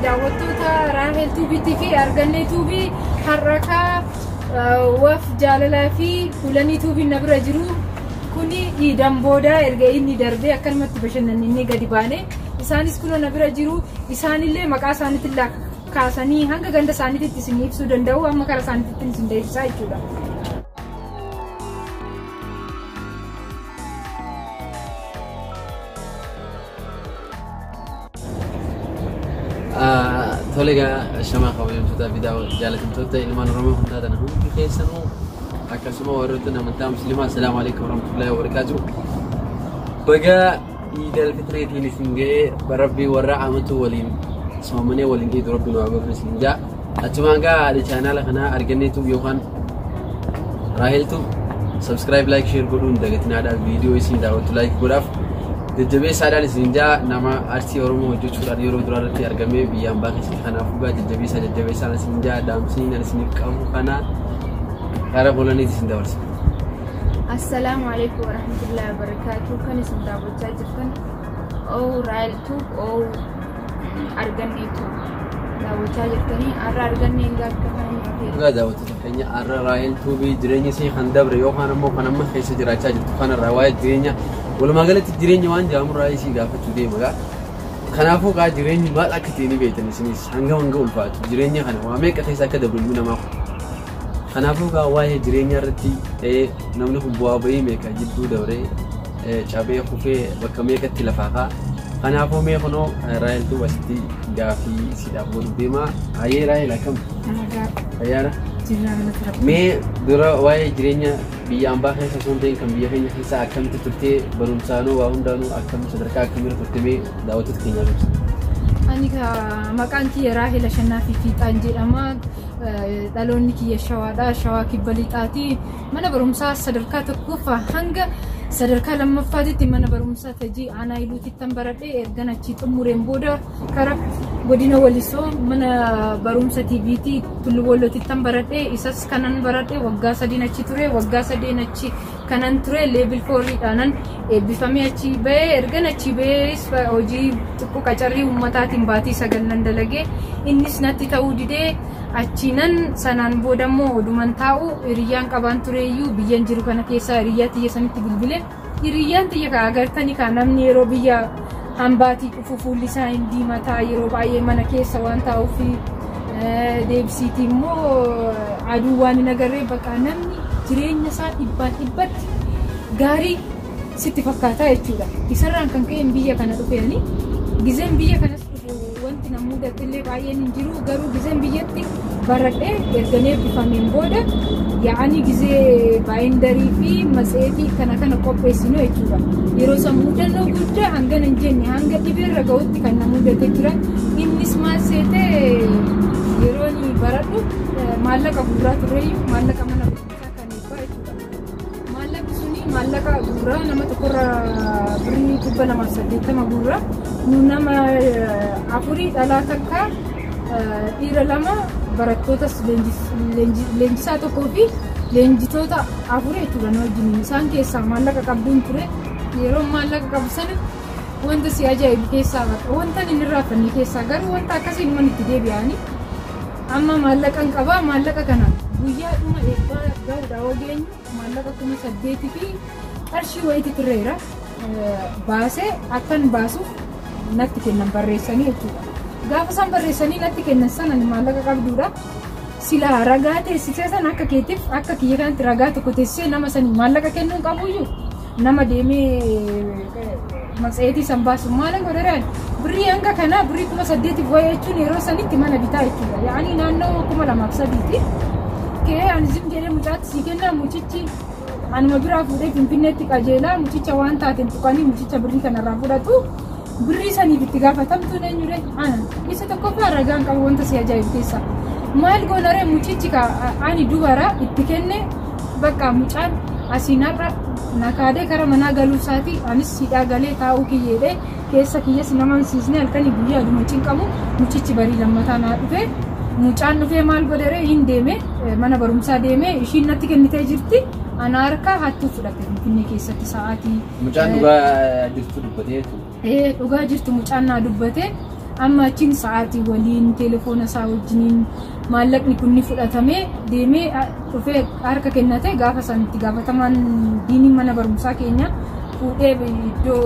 Daawwattoota Raahel Tuubiitii fi Argannee Tuubii har'akaa waf jaalalaa fi Kulanii Tuubiin na bira jiru. Kuni iidan booda erga inni darbee akkanumatti bashannanne gadi baane. Isaanis kunoo na bira jiru. Isaanillee maqaa isaaniitiin kaasanii hanga ganda isaaniitti isin ibsuu danda'u. Amma karaa isaaniitti isin deebisaa jechuudha. Tole egaa shamaa kabajamtootaa fi jaalatamtoota ilmaan Oromoo hundaa tana hundi keessanuu akkasuma warroota amantaa musliimaa assalaamu alaikum warahmatullahi wabarakatuh. Baga Iidal Fitreetiin isin ga'ee Rabbii warra amatu waliin soomanee waliin iidu Rabbi nu haa godhu isin jaa. Achumaan gaa haadha chaanaala kanaa arganneetu yookaan Raaheltu subscribe like share godhuun dagatinaadha viidiyoo isin daawwattu like godhaaf. Jajjabeessaadhaan isin jaa nama aartii Oromoo hojjechuudhaan yeroo duraa irratti argamee biyya ambaa keessatti kanaafuu gaa jajjabeessaa jajjabeessaan isin jaa dhaamsiin ani isiniif qabu kana karaa bolaniiti isin dabarsa. Assalaamu alaikum warahmatullahi wabarakatuh. Kan isin daawwachaa jirtan oo Raayil Tuub oo Argannee Tuub daawwachaa jirtanii har'a arganneen gaaffa kana nu afeera. Dhugaa daawwattoota keenya har'a Raahel Tuubii jireenya ishee kan dabre yookaan ammoo kan amma keessa jiraachaa jirtu kanarraa waa'ee jireenya walumaa galatti jireenya waan jedhamurraa isii gaafachuu deema gaa. Kanaafuu gaa jireenyi maal akka ta'e ni beektan isinis hanga hanga ulfaatu jireenya kana waa meeqa keessa akka dabru ilmi namaa kun. Kanaafuu gaa waa'ee jireenya irratti namni kun bu'aa bahii meeqa jidduu dabree cabee kufee bakka meeqatti lafaa ka'a. Kanaafuu mee kunoo Raahel Tuub asitti gaafii siidhaaf godhu deema. Hayyee Raahel akkam? Fayyaadha? Mee dura waa'ee jireenya biyya ambaa keessa osoo hin ta'in kan biyya keenya keessaa akkamitti turtee barumsaanuu waa hundaanuu akkam sadarkaa akkamiirra turte mee daawwattoota keenyaaf ibsi. Ani ka maqaan kiyya Raahel Ashannaa fi Fiixaan jedhama. Dhaloonni kiyya Shawaadha. Shawaa Kibba Lixaati. Mana barumsaa sadarkaa tokkoffaa hanga sadarkaa lammaffaatitti mana barumsaa Tajii Aanaa Iluutittan baradhe. Ergan achii xumureen booda kara godina Walisoo mana barumsa TVT Tullu Boollotittan baradhe. Isas kanan baradhe waggaa sadiin achi ture. Waggaa sadeen achi kanan ture level fooriidhaanan eebbifamee achi ba'e. Ergan achi ba'ees hojii xiqqoo qacarrii uummataatiin baatii 9 nan dalage. Innis natti ta'uu didee achiinan sanaan booda immoo oduman taa'u hiriyyaan qabaan tureeyyuu biyyan jiru kana keessaa hiriyyaa tiyya sanitti bilbile. Hiriyyaan tiyya ka agartani ka namni yeroo biyya hambaatii dhufu fuulli isaa hin diimataa yeroo baay'ee mana keessa waan taa'uuf deebisiitii immoo aduu waan hin agarree bakka namni jireenya isaa dhibbaan dhibbatti gaarii sitti fakkaataa jechuudha. Isarraan kan ka'een biyya kana dhufeeni. Gizeen biyya kanas dhufu wanti na mudate illee baay'een hin jiru. Garuu gizeen biyyatti baradhee ergan eebbifameen booda yaa'anii gizee baayindarii fi matseetii kana kana qopheessinu jechuudha. Yeroo san mudannoo guddaa hangana hin jenne hanga dhibeerra ga'utti kan na mudate jira. Innis maal seete yeroo ani baradhu maallaqa guuraa turreeyyu maallaqa mana barumsaa kan eebbaa jechuudha. Maallaqni suni maallaqa guuraa nama tokkorra birrii 280 guuraa. Nu nama afurii dhalaa takka dhiira lama barattootas leenjisaa tokkoo fi leenjitoota afurii jechuudha nu wajjin. Isaan keessaa maallaqa qabduun ture. Yeroo maallaqa qabu sana wanta si ajaa'ibu keessaa bakka wanta hin irraanfanne keessaa garuu wanta akkasii ilman itti deebi'anii amma maallaqa hin qabaa maallaqa kana guyyaa dhuma eebbaa ga'uudha ogeenyu maallaqa 8,000 fi qarshii wayiitti turreera baasee akkan baasuuf natti kennan barreessanii jechuudha. Gaafa isaan barreessanii natti kennan sana maallaqa qabduudha. Silaa ragaa teessisee sana akka keetiif akka kiyya kanatti ragaa tokko teessisee nama sanii maallaqa kennuu qabuyyuu nama deemee matseetii san baasu maalan godheraan birrii hanga kanaa birrii 8,000 wayii jechuun yeroo sanitti mana bitaa jechuudha. Yaa'anii naannoo 2003ti. Kee ani zim jedhee mucaatti sii kennaa mucichi anuma biraa fuudhee Finfinneetti qajeelaa mucicha waan taateen tuqanii mucicha birrii kanarraa fudhatu. Birrii saniif itti gaafatamtuun eenyure ana. Isa tokkoffaa ragaan qabu wanta si ajaa'ibu keessaa. Maal goonaree mucichi ka ani dubara itti kenne bakka mucaan asiin har'a nakaadee kara manaa galuu isaati anis hidhaa galee taa'uu kiyyeedhe keessa kiyyas nama hinsiisne halkanii guyyaa aduma cinqamu mucichi barii lammataa naa dhufe. Mucaan dhufee maal godheree hin deeme mana barumsaa deeme ishiin natti kennitee jirti ana harkaa hattuu fudhatte Finfinnee keessatti sa'aatii. Mucaan dhugaa jirtu dubbatee jechuudha. Dhugaa jirtu mucaan naa dubbate. Amma achiin sa'aatii waliin telefoona isaa wajjiniin maallaqni kun ni fudhatamee deemee dhufee harka kennate. Gaafa san itti gaafatamaan diiniin mana barumsaa keenya fuudhee iddoo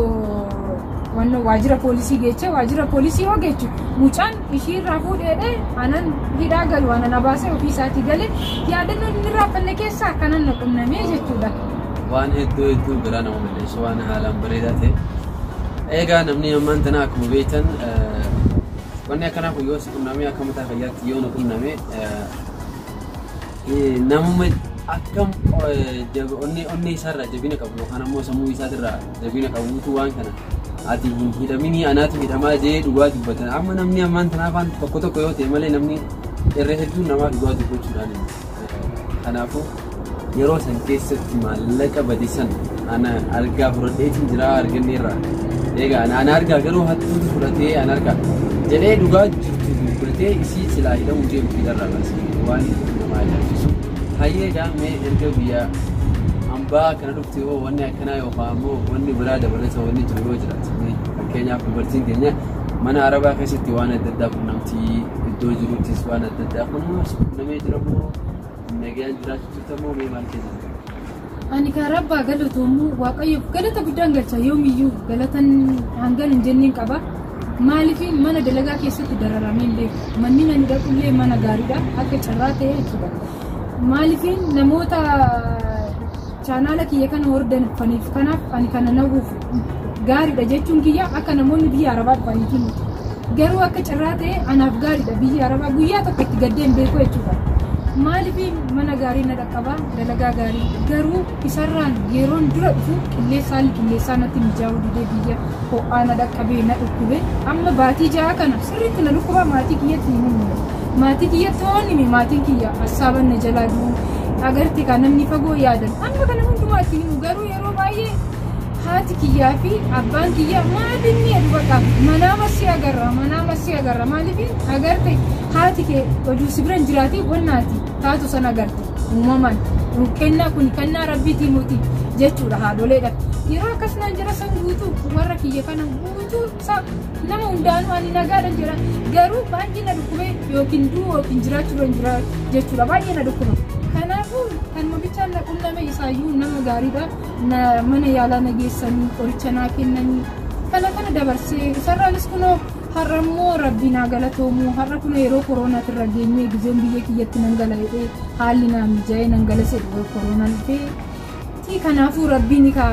wannoo waajjira poolisii geeche. Waajjira poolisii yoo geechu mucaan ishiirraa fuudheedhe anan hidhaa galu anan abaasee ofii isaatii gale. Yaadannoo inni irraa fanne keessaa akkanan na qunnamee jechuudha. Waan hedduu hedduu garaa nama balleessu, waan haalaan bareedaa ta'e. Egaa namni ammaan tana akkuma beektan wanni akkanaa kun yoo si qunname, akka mataa fayyaatti yoo na qunname, namuma akkam onnee isaarraa jabina qabu yookaan ammoo sammuu isaatirraa jabina qabuutu waan kana ati hin hidhaminii anaatu hidhamaa jee dhugaa dubbatan. Amma namni ammaan tana afaan tokko tokko yoo ta'e malee namni irra hedduun namaa dhugaa dubbachuudhaan. Kanaafuu yeroo san keessatti maallaqa bade san ana argaa fudhadheetiin jira arganneerra. Egaa ana argaa garuu hattuutu fudhatee ana argaa jedhee dhugaa jirtu dubbatee isii silaa hidhamuu deemtu hidharraa baase, waan nama ajaa'ibsiisu. Hayyee, egaa mee erga biyya hambaa kana dhufte hoo wanni akkanaa yookaan ammoo wanni biraa dabalata wanni jiru yoo jiraate? Mee fakkeenyaaf dubartiin keenya mana arabaa keessatti waan adda addaa qunnamtii, iddoo jiruttis waan adda addaa kunumas qunnamee jira moo nagaan jiraachuu jirta moo mee maal keessa jira? Ani kan rabbaa galatoomu, Waaqayyoof galata guddaan galcha, yoomiyyuu galatan hangan hin jenneen qaba. Maaliif mana dalagaa keessatti dararamee hin beeku. Manni ani dhaqullee mana gaariidha akka carraa ta'e jechuudha. Maaliif namoota chaanaala kiyya kana hordofaniif kanaaf ani kana nawuuf gaariidha jechuun kiyya akka namoonni biyya arabaa dhufaniitu miti. Garuu akka carraa ta'e anaaf gaariidha, biyya arabaa guyyaa tokko itti gaddee hin beeku jechuudha. Maaliif mana gaarii na dhaqqaba, dalagaa gaarii. Garuu isarraan yeroon dura dhufu qilleensa, haalli qilleensaa natti mijaa'uu didee biyya ho'aa na dhaqqabee na dhukkube. Amma baatii 6 kana sirriitti na dhukkuba, maatii kiyyatti hin himne. Maatii kiyyatti waan hime maatiin kiyya hassaaban na jalaa du'u. Agarte kan namni fagoo yaadan. Amma kana hundumaa itti himu, garuu yeroo baay'ee haati kiyyaa fi abbaan kiyya maal inni jedhu bakka manaa masii agarra, manaa masii agarra. Maaliif agarte haati kee oduu si bira hin jiraati wannaati taatu sana agarte uumamaan kennaa kun kennaa rabbiitii muti jechuudha haadholeedha. Yeroo akkas naan jira san guutuu warra kiyya kana guutuu nama hundaanuu ani nagaadhan jira, garuu baay'ee na dhukkube, yookiin du'u yookiin jiraachuu hin jira jechuudha, baay'ee na dhukkuba. Kanaafuu kan bichaan na qunname isaayyuu nama gaariidha. Mana yaalaa na geessanii qoricha naa kennanii kana kana dabarsee isarraanis kunoo har'a immoo rabbi naa galatoomu. Har'a kunoo yeroo koronaatirra irra geenyee gizeen biyya kiyyatti nan gala jedhee haalli naa mijaa'ee nan gala jedhu koronaan dhufee. Kanaafuu rabbiin ka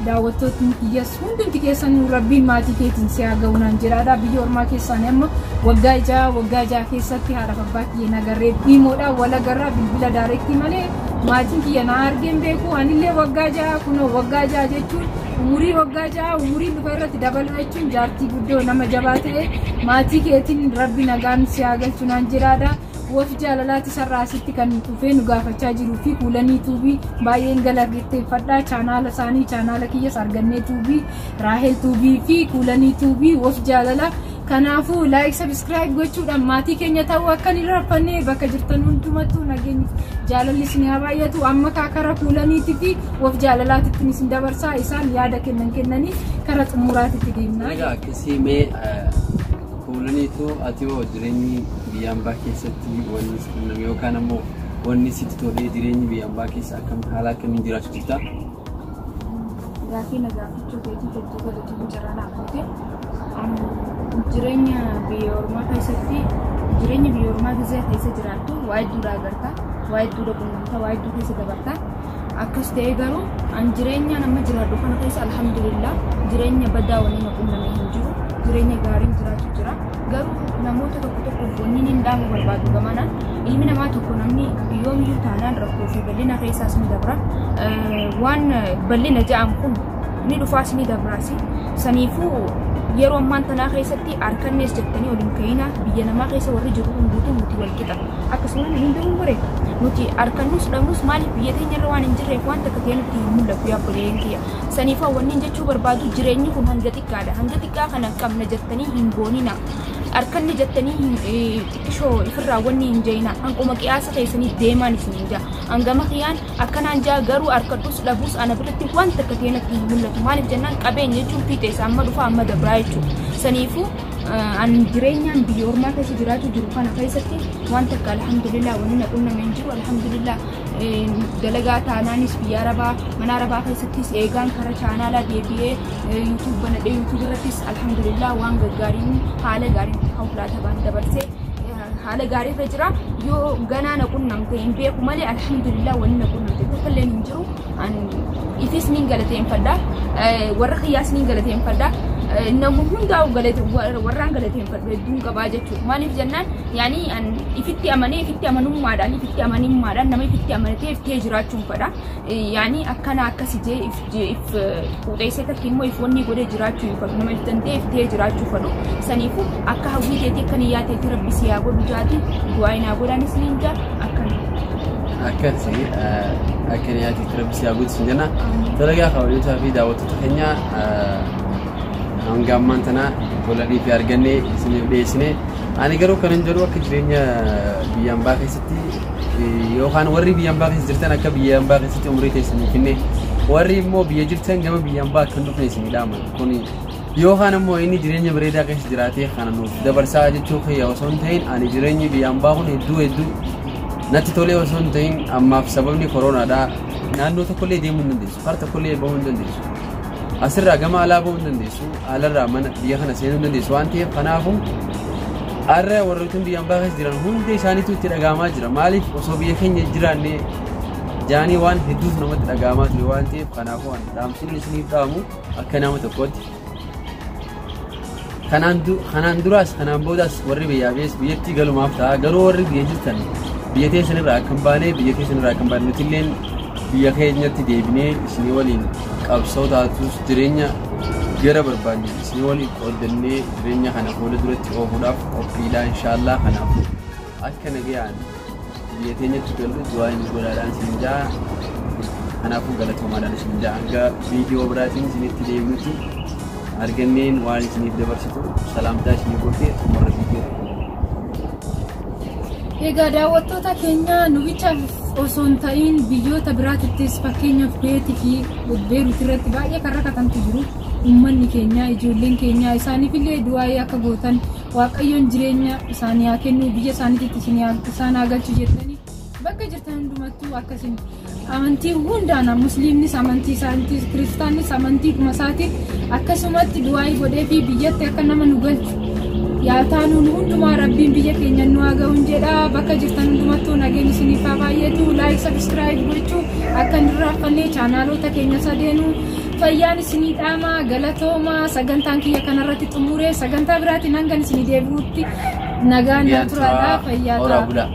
daawwattootni kiyyas hundumti keessanuu rabbiin maatii keetiin si haa ga'u naan jedhaadha. Biyya ormaa keessaan amma waggaa 6, waggaa 6 keessatti haadhaaf abbaa kiyya nagarree dhiimoodha wal agarraa bilbila direct malee maatiin kiyya na argeen beeku. Anillee waggaa 6 kunoo waggaa 6 jechuun umurii waggaa 6 umurii dhufa irratti dabaluu jechuun jaartii guddoo nama jabaa ta'e maatii keetiin rabbi nagaan si haa galchu naan jedhaadha. Wof jaalalaati sarraa asitti kan dhufee nu gaafachaa jiruu fi Kuulanii Tuubii baay'een galateeffadha. Chaanaala isaanii, chaanaala kiyyas Argannee Tuubii, Raahel Tuubii fi Kuulanii Tuubii, Wof Jaalala. Kanaafuu like, subscribe gochuudhaan maatii keenya ta'uu akka hin irraanfanne. Bakka jirtan hundumattuu nageenyi jaalalli isin haa baay'atu. Amma kara Kuulaniitii fi Wof Jaalalaatitti isin dabarsaa, isaan yaada kennan kennanii kara xumuraatitti deemna. Egaa akkasii, mee Kuulaniitu ati hoo jireenyi biyya ambaa keessatti wanni si qunname yookaan ammoo wanni sitti tolee jireenyi biyya ambaa keessa akkam, haala akkamiin jiraachuu jirta? Gaaffii na gaafachuu keetii hedduu galatoomii, carraa naaf goote. Jireenya biyya ormaa keessatti, jireenya biyya ormaa gizee keessa jiraattu waa hedduudha agarta, waa hedduudha qunnamta, waa hedduu keessa dabarta. Akkas ta'ee garuu an jireenya nama jiraadhu kana keessa alhamdulillah jireenya badaa wanni na qunname hin jiru, jireenya gaariin jiraachuu jira. Garuu namoota tokko tokkoof wanni hin dhaamu barbaadu gamanaan ilmi namaa tokko namni yoomiyyuu taanaan rakkoo fi bal'ina keessaas ni dabra. Waan bal'ina ja'an kun ni dhufaas ni dabraasi. Saniifuu yeroo ammaan tanaa keessatti harkannees jettanii waliin ka'ina, biyya namaa keessa warri jiru hunduutu nuti wal qixa. Akkasuma hundinuu bareeda. Nuti harkannus dhabnus maaliif biyya teenya irra waan hin jirreef waan takka ta'e nutti hin mul'atu yaa obboleeyyan kiyya. Saniifuu wanni jechuu barbaadu jireenyi kun hanga xiqqaadha. Hanga xiqqaa kana qabna jettanii hin boonina. Harkanni jettanii xiqqishoo ifirraa wanni hin jeeyina. Hanquma qiyaasa keessanii deemaan isin hin jaa. Hangama kiyyaan akkanaan jaa, garuu harkadhus dhabus ana biratti waan takka ta'e natti hin mul'atu. Maaliif jennaan qabeenya jechuun fiixee isaa amma dhufa amma dabraa jechuudha. Saniifuu An jireenyaan biyya ormaa keessa jiraachuu jiru kana keessatti waan takka alhamdulillah wanni na qunname hin jiru. Alhamdulillah dalagaa taanaanis biyya arabaa mana arabaa keessattis eegaan karaa chaanaalaa deebi'ee YouTube banadhee YouTube irrattis alhamdulillah waan gaggaariin haala gaariin konkolaataa dabarsee haala gaarii irra jira. Yoo ganaa na qunnamte hin beeku malee alhamdulillah wanni na qunnamte tokko illee hin jiru. An ifis niin galateeffadha, warra kiyyaas niin galateeffadha, nama hundaa'u galate warraan galateeffadhu hedduun qabaa jechuudha. Maaliif jennaan, yaani an ifitti amanee ifitti amanummaadhaan ifitti amanummaadhaan nama ifitti amanatee iftee jiraachuun fedha. Yaani akkana akkasi jee if if quuxeessee takka immoo if wanni godhee jiraachuu hin fedhu, nama if danda'e iftee jiraachuu fedhu. Saniifuu akka hawwii teetii akka niyyaa teetii rabbi si haa godhu jaati du'aa inaa godhanis niin jaa akkana. Akkasi akka niyyaatiif rabbi si haa guutu sin jenna. Dalagaa kabajootaa fi daawwattoota keenya, hanga ammaan tana tolanii fi argannee isiniif dhiyeessine. Ani garuu kan hin jedhu, akka jireenya biyya ambaa keessatti yookaan warri biyya ambaa keessa jirtan akka biyya ambaa keessatti umurii keessan hin finne, warri immoo biyya jirtan gama biyya ambaa akka hin dhufne isinii dhaama. Kuni yookaan immoo inni jireenya bareedaa keessa jiraatee kana nuuf dabarsaa jechuu kiyya osoo hin ta'in, ani jireenyi biyya ambaa kun hedduu hedduu natti tolee osoo hin ta'in, ammaaf sababni koronaadha. Naannoo tokkollee deemuu hin dandeessu, kara tokkollee bahuu hin dandeessu, asirraa gama alaa bahuu hin dandeessu, alarraa mana biyya kana seenuu hin dandeessu waan ta'eef, kanaafuu har'a warrootni biyya ambaa keessa jiran hundi isaaniitu itti dhaga'amaa jira. Maaliif osoo biyya keenya jiraanne jaanii waan hedduutu namatti dhaga'amaa ture waan ta'eef, kanaafuu ani dhaamsinni isiniif dhaamu akka nama tokkootti kanaan duraas kanaan boodaas warri biyyaa bees biyyatti galumaaf ta'a. Garuu warri biyya jirtan biyya teessanirraa akka hin baane, biyya teessanirraa akka hin baane, nutilleen biyya keenyatti deebinee isinii waliin qabsoo taatus jireenya gara barbaanne isinii waliin qooddannee jireenya kana fuula duratti oofuudhaaf qophiidha inshaallah. Kanaafuu akka nagayaan biyya teenyatti gallu du'aa inni godhaadhaan isin jaa. Kanaafuu galatoomaadhaan isin jaa. Hanga viidiyoo biraatiin isinitti deebinutti arganneen waan isiniif dabarsitu salaamtaa isinii gootee xumurra viidiyoo. Egaa daawwattoota keenya, nu bichaaf osoo hin ta'in biyyoota biraatittis, fakkeenyaaf Kuweetii fi Beerut irratti baay'ee kan rakkatantu jiru. Uummanni keenya, ijoolleen keenya, isaaniif illee du'aayii akka gootan, Waaqayyoon jireenya isaanii haa kennu, biyya isaaniitti isaan haa galchu jettanii bakka jirtan hundumattuu akkasin amantii hundaan, musliimnis amantii isaaniitis, kiristaannis amantii isaatiin akkasumatti du'aayii godhee fi biyyatti akka nama nu galchu yaa taanuun hundumaa rabbiin biyya keenya nu haa ga'uun jedha. Bakka jirtan hundumattuu nageenyi isiniif haa baay'atu. Like, subscribe gochuu akka hin irraanfanne chaanaalota keenya sadeenuu. Fayyaan isinii dhaama, galatooma. Sagantaan kiyya kanarratti xumure. Sagantaa biraatiin hangan isinii deebi'utti nagaan naa turaadha, fayyaa Horaa ta'a. Bulaa.